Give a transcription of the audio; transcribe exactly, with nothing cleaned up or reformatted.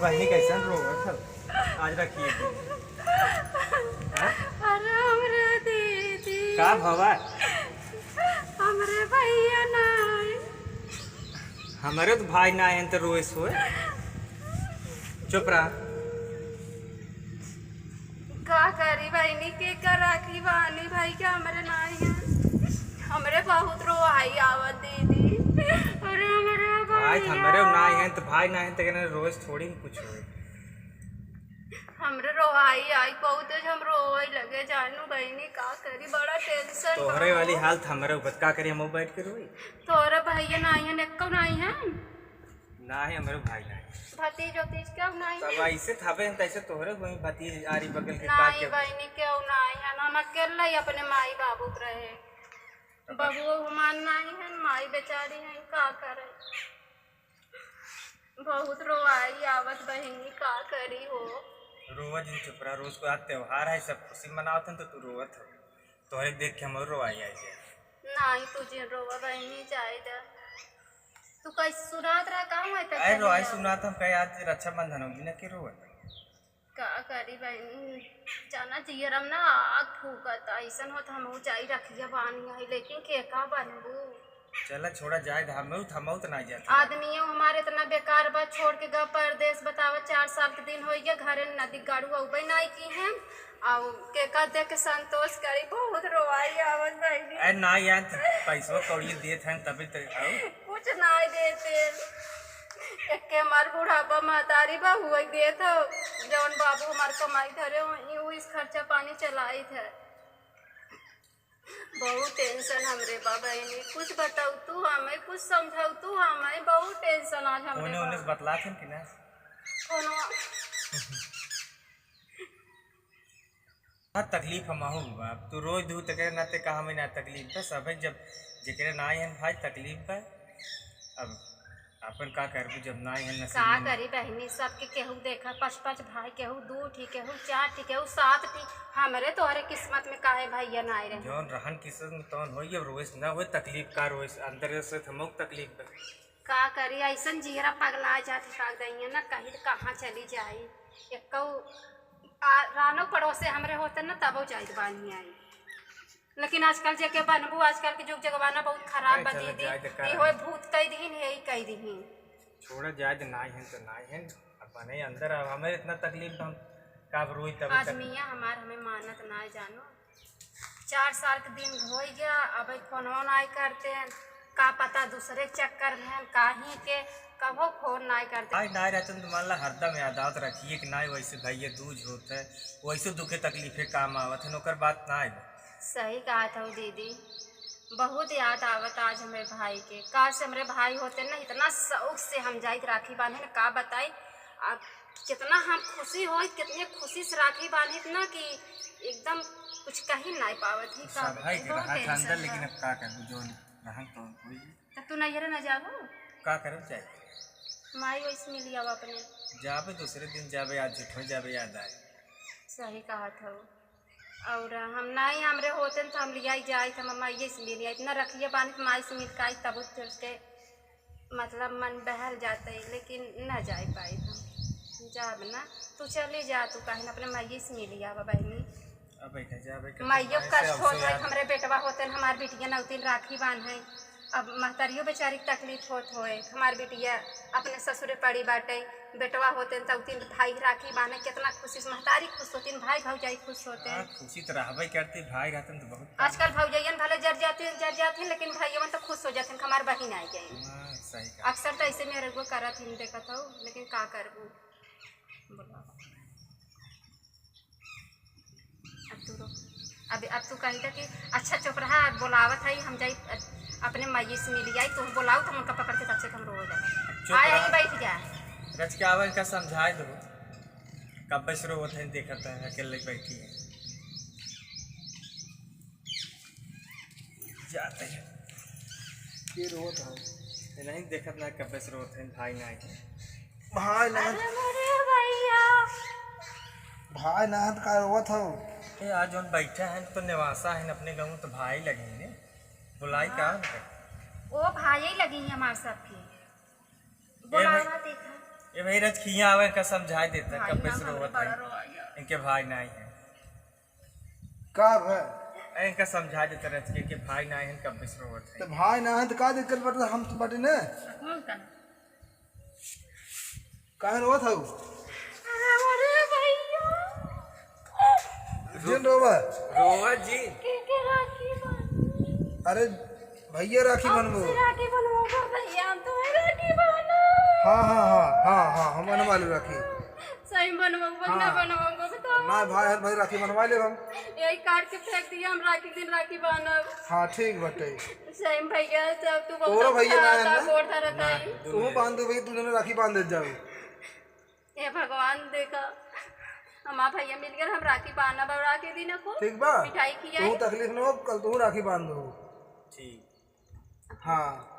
बहिनी कैसन रोवत हौ? आज रखिए। हाँ? अरे हमरे दीदी। का भवा? हमरे भैया नाहीं। हमरे तो भाई नाहीं हैं तो रोइस होए। चुप रहा। का करी बहिनी, केकर राखी बानी, भाई के हमरे नाहीं हैं। हमरे बहुत रोआई आवत दीदी। अरे हमरे भाई भाई। हमरे नाहीं हैं तो भाई नाहीं हैं तो कहने रोइस थोड़ी कुछ होए। हमरे रोआई आई बहुत तेज, हम रोए लगे जानू बहिनी, का करी, बड़ा tension तोहरे बा। वाली हालत हमरे ऊपर, का करी हम बैठ के रोई? तोहरे भैया नाहीं हैं, एक्को नाहीं हैं। नाहीं, हमरे भाई नाहीं। भतीज उतीज केहू नाहीं तब है? ऐसे थबे हैं, तैसे तोहरे वही भतीज आरी बगल के का नाहीं केहू? बहिनी, केहू नाहीं है, हम अकेले ही अपने माई बाबू के रहे। तब बबुओ हमार नाहीं है, माई बेचारी है, का करे? बहुत रोआई आवत बहिनी, का करी हो? रोवा जिन, चुप रहा, रोज को आज त्योहार है, सब खुशी मनावत हैं तो तू रोवत हो। तोहरे देख के हमरो रोआई आई है। नाहीं, तू जिन रोवा बहिनी, जाए दे। तू कैसे सुनात रहा, का हुआ था अरे चलिया? रोआई सुनात हम कहे आज रक्षाबंधन होगी ना, के रोवत? का करी बहिनी, जाना जियरम ना आग फूकत, ऐसन होत हमहू जाई रखिया बानी आई, लेकिन के का बनबू? चला छोड़ा जाए दे, हमहू थमऊ त ना जात। आदमियों हमारे इतना बेकार बा, छोड़ के गवा परदेस, बतावा चार साल के दिन होइ गया, घरे नदी गाड़ू अउबे नाई की हैं। आउ केका देख के संतोष करी, बहुत रोआई आवत बहिनी। ए, ना यार, पैसवा कौड़ी देत हैं, तभी तो, आउ। कुछ नाई देते। एक के हमार बुढ़ापा महतारी बा, हुआ देत हो, जौन बाबू हमार कमाई धरे हो, ई उ इस खर्चा पानी चलाइत है। बहुत tension हमरे बा बहिनी, कुछ बताऊ तू हमें, कुछ समझाऊ तू हमें, बहुत tension आज हमरे ओने, बा। ओने से बतलात हैं कि ना? कोनो हाँ, तकलीफ हमहू बा। अब तू रोज दू तेकरे नाते कहा में ना तकलीफ बा। सभे जब जेकरे ना आइन भाई तकलीफ बा। अब आपन का करबू जब ना आइन नसीब का में? करी बहिनी, सबके केहू देखा, पाँच पाँच भाई, केहू दू ठी, केहू चार ठी, केहू सात ठी। हमरे तोहरे किस्मत में काहे भैया ना आए रहे? जौन रहन किस्मत में तौन होई, अब रोइस ना होई, तकलीफ का रोइस, अंदर से हमहू तकलीफ बा। का करी, ऐसन जियरा पगला जात है, का दइया ना कहीं त कहाँ चली जाई। एक्कौ आ, रानो पड़ोसे हमरे होते ना, तबो जाइत बानी आई। लेकिन आजकल जेके बनबू, आजकल के जुग जमाना बहुत खराब अरे बा चलो, दीदी। जाए दे, का ई होए भूत कह दीहिन, यही कह दीहिन। छोड़ा जाए दे, नाई है तो नाई है। अब बने अंदर, अब हमें इतना तकलीफ, हम का रोई तब तक। आदमिया हमार हमें मानत ना जानो। चार साल के दिन होइ गया, अब फोनो नाई करते हैं, का पता दूसरे के चक्कर में हैं, काहे के कबो फोन नाई करते। भाई नाई रहते तो मान ला हरदम याद आवत रखिए कि नाई वैसे भैया दूज होत है, वैसे दुखे तकलीफे काम आवत है, ओकर बात नाई बा। सही कहत हौ दीदी, बहुत याद आवत आज हमरे भाई के। काश हमरे भाई होते ना, इतना शौक से हम जाइत राखी बांधे ना, का बताई। अब कितना हम खुशी होइत, कितने खुशी से राखी बांधित ना कि एकदम कुछ कही नाई पावत ही। का सब है बताई, कि बहुत रहत है अंदर, tension लेकिन बा। अब का करबू, जौन रहन तौन होई। त तू नैहरे न जाबू? का करब जाए? माई वैसे मिली आवा अपने। जाबे, दूसरे दिन जाबे, आज झूठो जाबे, याद आए। सही कहत हौ। और हम नाई, हमरे होते न तो हम लियाई जाइत, हम माइये से मिली आई। इतना रखिए बानी तो माई से मिल के आई, तब चल के मतलब मन बहल जाते, लेकिन न जाए पाई हम। जाब ना, तू चली जा, तू काहे न अपने माइये से मिली आवा बहिनी। अब बैठा जा, बैठा जा, माइयो माई से कष्ट होत अवसर होए, याद हमरे बेटवा होते न, हमार बिटिया नौतीन राखी बांधे। अब महतरियो बेचारी के तकलीफ होत होए, हमार बिटिया अपने ससुरे पड़ी बाटे, बेटवा होते न तौतीन भाई राखी बांधे, कितना खुशी से महतारी खुश होतीन, भाई भौजाई खुश होते। हाँ, खुशी तो रहबे करती, भाई रहते न तो बहुत काम। आजकल भौजैयन भले जर जाती, जर जाती, लेकिन भाइयों तो खुश हो जाते, हमार बहिन आ गई। हाँ, सही कहा। अक्सर तो ऐसे मेरे को करत ही देखत हो, लेकिन का करबू, बोला। अब तू रो। अब, अब तू कही था कि अच्छा चुप रहा, अब बोलावत है, हम जाई, अ, अपने माई से मिली आई, तू बोलाऊ तो उनका पकड़ के तब से हम रो जाए। चुप आए रहा। ही बैठ जा। रच के आवे, इनका समझाए दो। कब से रोवत है, देखत है, अकेले बैठी है। जाते हैं। के रोवत हो? ये नहीं देखत ना, कब से रोवत है, भाई ना आए। भाई ना। अरे मोरे भैया। भाई ना तो का रोवत हो? ए, आज जौन बैठा है तो नेवासा है अपने गाँव, तो भाई लगे ने। बुलाई का हाँ। उनका? ओ भाई लगी है हमार सबके। ए भाई। बोलावा देखा। ए भाई, रजकिया आवे, इनका समझाई देता, भाई कब ना, से हमरे रोवत बड़ा है। रोआ गया। इनके भाई नाहीं है। का भाई? ए, इनका समझाई देता रजकिया के भाई नाहीं है, कब से रोवत है। तो भाई ना है तो का दिक्कत बटला, हम तो बटे ने। कौन का? काहे रोवत हऊ? अरे भैया। जिन रोवा। रोवा जी। के के राखी बांध। अरे भैया राखी हमसे बनबो। राखी बनवाओगे भैया, हम तुम्हें राखी बांधो। हाँ, हाँ, हाँ, हाँ, हाँ, हम बनवा ले राखी। सही बनवाओगे, हाँ। ना बनवाओगे, बताओ। ना भाई, हम भाई राखी बनवा ले हम। यही काट के फेंक दिया, हम राखी दिन राखी बांधब। हाँ, ठीक बटे। सही भैया, सब तू बहुत तोरो भैया ना अच्छा है था, ना? गोड़ धरत ना, है। तू बांध दो भैया, तू जने राखी बांध दे जाओ। हे भगवान, देखा, हमार भैया मिल गए, हम राखी बांधब और राखी दिन को ठीक बा? मिठाई खियाई। तू तकलीफ न हो, कल तू राखी बांध दो। ठीक। हाँ।